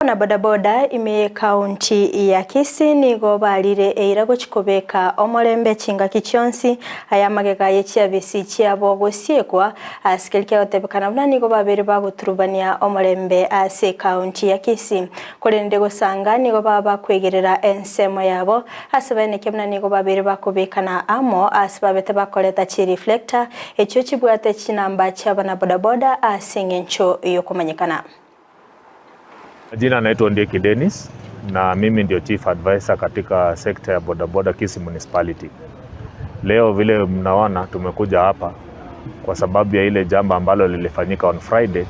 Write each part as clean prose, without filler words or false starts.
Na bodaboda ime kaunti ya Kisii nigo barire eira gochikobeka omorembe chingaki chionsi aya magega ye chiabisi chiabo gosiekwa ase keri kiagotebekana buna nigo babere bagoturubania omorembe ase kaunti ya Kisii. Korende gosanga nigo baba bakwegerera ensemo yabo ase baeneke buna nigo babere bakobekana amo ase babete bakoreta chireflector echio chibwate chinamba chiabana bodaboda ase eng'encho yokomanyekana. Jina naitwa Ndieki Dennis na mimi ndio chief advisor katika sekta ya bodaboda Kisii Municipality. Leo vile mnaona tumekuja hapa kwa sababu ya ile jambo ambalo lilifanyika on Friday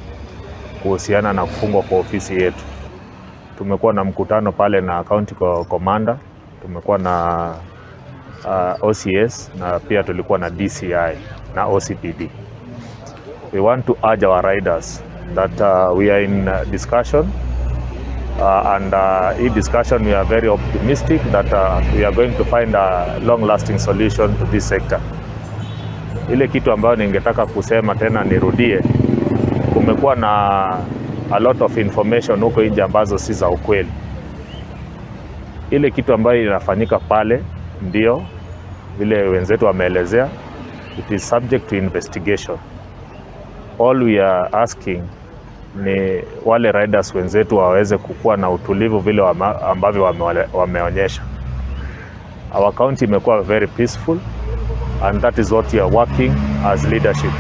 kuhusiana na kufungwa kwa ofisi yetu. Tumekuwa na mkutano pale na county commander, tumekuwa na OCS na pia tulikuwa na DCI na OCPD. We want to urge our riders that we are in discussion and in discussion we are very optimistic that we are going to find a long lasting solution to this sector. Ile kitu ambayo ningetaka kusema tena nirudie, kumekuwa na a lot of information huko nje ambazo si za ukweli. Ile kitu ambayo inafanyika pale ndio vile wenzetu wameelezea, it is subject to investigation. All we are asking ni wale riders wenzetu waweze kukuwa na utulivu vile ambavyo wameonyesha. Our county imekuwa very peaceful and that is what we are working as leadership.